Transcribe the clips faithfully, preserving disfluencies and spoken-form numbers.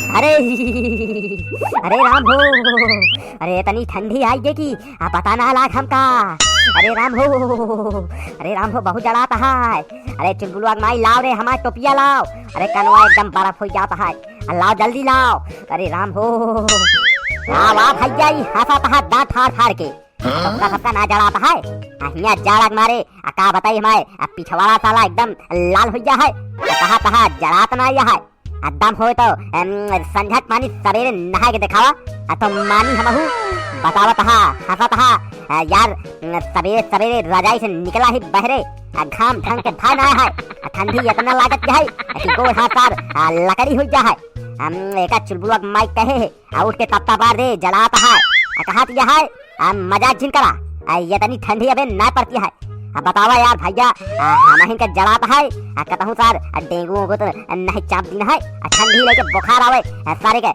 अरे, अरे राम हो, अरे इतनी ठंडी आइ गे कि आ, पता ना लाग हमका। अरे राम हो, अरे राम हो, बहुत जड़ात है। अरे चुलबुलवा के माई, लाव रे हमार टोपिया लाव। अरे कनवा एकदम बर्फ होइ जात है। आ, लाव जल्दी लाव। अरे राम हो, लाव, आ भैया, ई हंसत है दांत फाड़ फाड़ के। सबका सबका ना जड़ात है। आ, हियां जाड़ा के मारे, आ, का बताई हमारे, आ, पिछवाड़ा साला एकदम लाल होइ गया है। आ, कहा कहा जड़ात ना यह है। आ, दम होए तो, एम, संझा के पानी सबेरे नहाए के देखावा। आ, तो मानी हमहू बतावत हा, हंसत हा। आ, यार, एम, सबेरे सबेरे रजाई से निकला ही बहरे, आ, घाम ढंग के भाई ना है। आ, ठंडी इतना लागत है, आ, कि गोड़ हाथ सार, आ, लकड़ी होइ जा है। हम एका चुलबुलवा के माई कहे है, आ उठ के तप्ता बार दे, जलात है। आ कहत यह है, आ मजाक जिन करा। आ ये तनी ठंडी अबे ना पड़ती है। आ बतावा यार भैया, आ हमहिन का जलात है। आ कतहूँ सार, आ डेंगू वेंगू तो नहीं चाप दिन है। आ ठंडी लेके बुखार आवे, आ सारे के।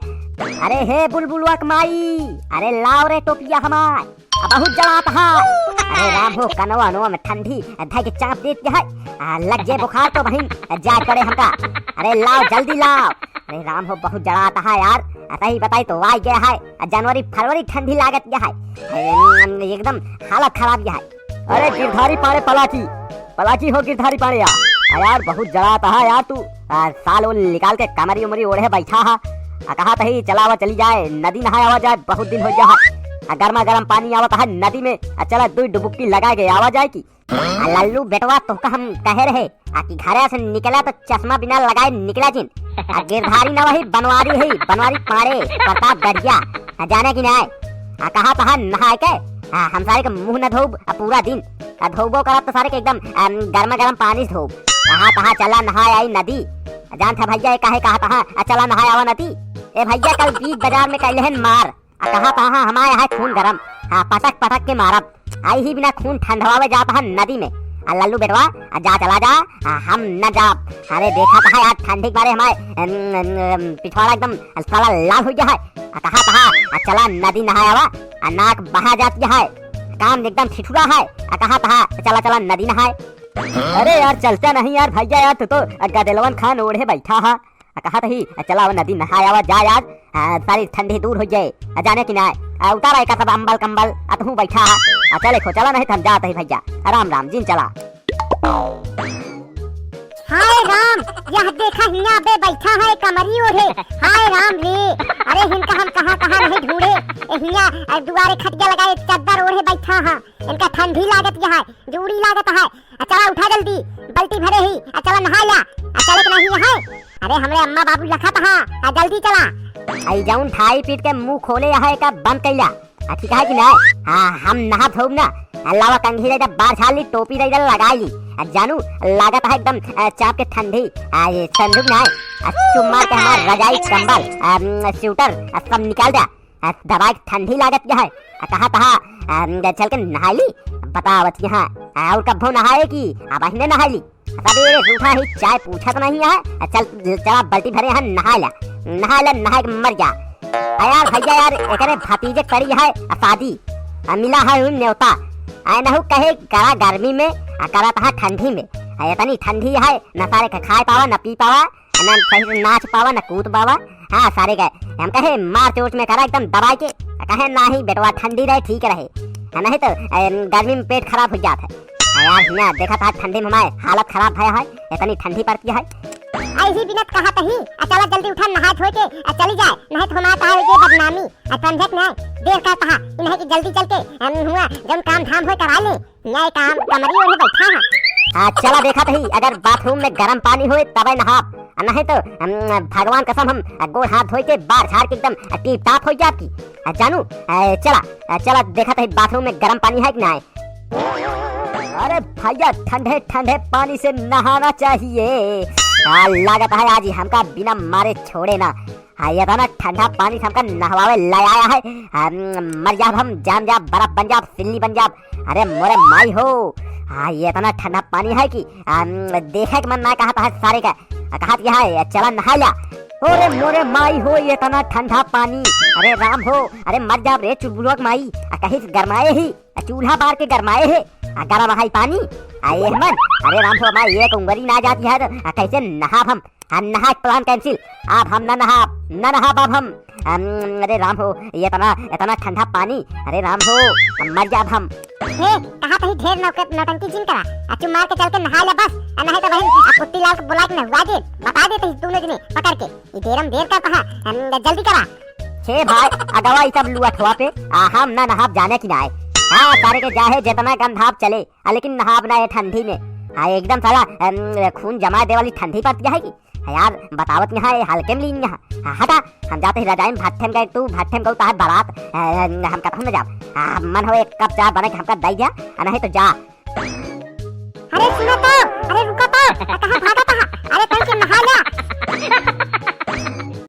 अरे हे बुलबुलवा के माई, अरे लाव रे टोपिया हमार। आ बहुत जलात है। अरे राम हो, कनवा अनवा में ठंडी, आ धै के चाप देत है। आ लग जे बुखार तो बहिन, आ जाए पड़े हमका। अरे लाव, जल्दी लाव। अरे राम हो, बहुत जड़ात है यार। आ सही बताई तो आइ गया है। आ जनवरी फरवरी ठंडी लागत गया है। अरे, एकदम हालत खराब गया है। अरे गिरधारी पाड़े पलाकी, पलाकी हो गिरधारी पाड़े यार। आ यार बहुत जड़ात है यार तू। आ, साल ओल निकाल के कमरी उमरी ओढ़े बैठा है। आ कहा तही चला आवा चली जाए, नदी नहाए आवा जाए, बहुत दिन होइ गया है। आ गर्मा गर्म पानी आवत है नदी में। आ चला दुई डुबुक्की लगा के आवा जाए की। आ लल्लू बेटवा, तोहका हम कहे रहे, आ कि घरे से निकला तो चश्मा बिना लगाए निकला जिन। आ गिरधारी न वही बनवारी है, बनवारी पाड़े, प्रतापगढ़िया। आ जाने की नाय। आ कहा तहा नहाए के, आ हम सारे के मुंह न धोब, आ पूरा दिन। आ धोबो करब तो सारे के एकदम, अम, गर्मा गर्म पानी से धोब। कहा तहा चला नहाए आई नदी। आ जानत है भैया, ये काहे कहा तहा, आ चला नहाए आवा नदी। ए भैया, कल बीच बाजार में कैले हन मार। आ कहा तहा हमारे यहाँ खून गरम, हाँ, पटक पटक के मारब। आई ही बिना खून ठंडवावे जात है नदी में। आ लल्लू बेटवा, आ जा चला जा, आ हम न जाब। अरे देखा तहा यार ठंडी के मारे हमारे, अम, अम, अम, पिछवाड़ा एकदम साला लाल होइ गया है। आ कहा तहा, आ चला नदी नहाए आवा, आ नाक बहा जात है, काम एकदम ठिठुरा है। आ कहा तहा चला चला नदी नहाए। अरे यार चलता नहीं यार भैया यार, तू तो गदेलवन खान ओढ़े बैठा है। आ कहत ही, आ चला आवा नदी नहाए आवा जाए आज, आ, सारी ठंडी दूर होइ जाए। आ जाने की नाय, आ उतारा एका सब अम्बल कम्बल, आ तू बैठा हा। आ चले खो चला, नहीं तो हम जात ही भैया। आ राम राम जिन चला। हाय राम, यह देखा हियाँ बे बैठा है कमरी ओढ़े। हाय राम रे, अरे हिनका हम कहाँ कहाँ नहीं ढूंढे। ए हियाँ, आ, दुआरे खटिया लगाए, चद्दर ओढ़े बैठा है। इनका ठंडी लागत यह है, जूड़ी लागत है। आ चला उठा जल्दी, बल्टी भरे ही, आ चला नहा ला, आ चले के नहीं है। अरे हमरे अम्मा बाबू लखत हा, आ जल्दी चला। आई जौन थाई पीट के मुंह खोले है का बंद कैला। आ ठीक है कि ना? हाँ, हम नहा धोब ना। आ लावा कंघी रही बार झाड़ ली, टोपी रही लगा ली। आ जानू, लागत है एकदम, आ, चाप के ठंडी। आ ये संदूक ना है। आ चुप मार के हमार रजाई कंबल, आ, उम, स्वेटर, आ सब निकाल दे। आ, दवाई ठंडी लागत क्या है? आ, कहा तहा, आ, चल के नहाई ली? बतावत यहाँ, आ, और कब्बो नहाए की? आ, बहिने नहाई ली? सबेरे से उठा ही चाय पूछत नहीं है। आ, चल, चला बल्टी भरे यहाँ नहा ला, नहा ला, नहा के मर जा। आ, यार भैया यार, एकरे भतीजे के पड़ी है, आ, शादी, आ, मिला है उन न्योता। आ, नहु कहे करा गर्मी में, आ, करा तहा ठंडी में। आ, इतनी ठंडी है, न सारे के खाए पावा, न पी पावा। ना सही से नाच पावा, ना कूद पावा। हाँ, सारे के हम कहे मार्च उर्च में करा एकदम दबाई के। कहे नाही बेटवा, ठंडी रहे, ठीक रहे। हाँ, नहीं तो, ए, गर्मी में पेट खराब हो जात है। हाँ यार, हियाँ देखा था ठंडी में हमारे हालत खराब भया है, इतनी ठंडी पड़ती है। ऐसी बिनत कहा तही, आ चला जल्दी उठा, नहा धोए के, आ चली जाए, नहीं तो हमारा कहा ये बदनामी, आ समझत नहीं, देर करता है, इन्हें की जल्दी चल के, हम हुआ, जौन काम धाम होए करा ले। न्याय काम कमरी ओढ़े बैठा है। हाँ, चला देखत ही, अगर बाथरूम में गरम पानी होए तबे नहाब, आ नहीं तो, हम, भगवान कसम हम गोड़ हाथ धोए के बार झाड़ के एकदम टीप टाप हो जाब की। आ जानू, ए, चला, ए, चला देखत ही बाथरूम में गरम पानी है कि ना है। अरे भैया, ठंडे ठंडे पानी से नहाना चाहिए। आ, लागत है आज ही हमका बिना मारे छोड़े ना। हाँ, ये इतना ठंडा पानी से हमका नहवावे ले आया है। हम मर जाब, हम जाम जाब, बर्फ बन जाब, सिल्ली बन जाब। अरे मोरे माई हो, हाँ, ये इतना ठंडा पानी है कि, हम, देखे के मन ना कहत है सारे का। आ, कहत यह है, चला नहा ला। अरे मोरे माई हो, ये इतना ठंडा पानी। अरे राम हो, अरे मर जाब रे चुलबुलवा के माई। आ, कहीं से गरमाए ही, आ, चूल्हा बार के गरमाए है। आ, गरम है पानी। आ, ये मन, अरे राम हो, माई, एक उंगली ना जाती है तो, आ, कैसे नहाब हम? अब नहाए के plan cancel। अब हम ना नहाब, ना नहाब अब हम। अम, अरे राम हो, ये इतना, इतना ठंडा पानी, अरे राम हो, अब मर जाब हम। हे, कहा तही ढेर नौक-, नौटंकी जिन करा, आ चुप मार के चल के नहा ले बस, आ नहीं तो बहन, आ पुट्टी लाल के बुला के नहवा दे, बता दे तही दोनों जने पकड़ के, ये देर में देर करता है, अम, जल्दी करा। हे भाई, अगवा ई सब लुअठवा पे, आ हम ना नहाब जाने की ना आए। हाँ, सारे के जाहे जितना गंधाब चले, आ, लेकिन नहाब ना ये ठंडी में। हाँ, एकदम साला, अम, खून जमाए दे वाली ठंडी पड़त जाएगी। हाँ यार, बतावत यहाँ, ये हल्के में लीन यहाँ। हाँ, हटा, हम जाते ही रजाई में भट्ठे में गए, तू भट्ठे में गऊ, ताहे बारात, अ, हम कतहूँ न जाब। हाँ, मन हो एक कप चाय बना के हमका दई दिया, आ नहीं तो जा। अरे सुनो तो, अरे रुको तो, आ, कहाँ भागत है? अरे तन के नहा ला।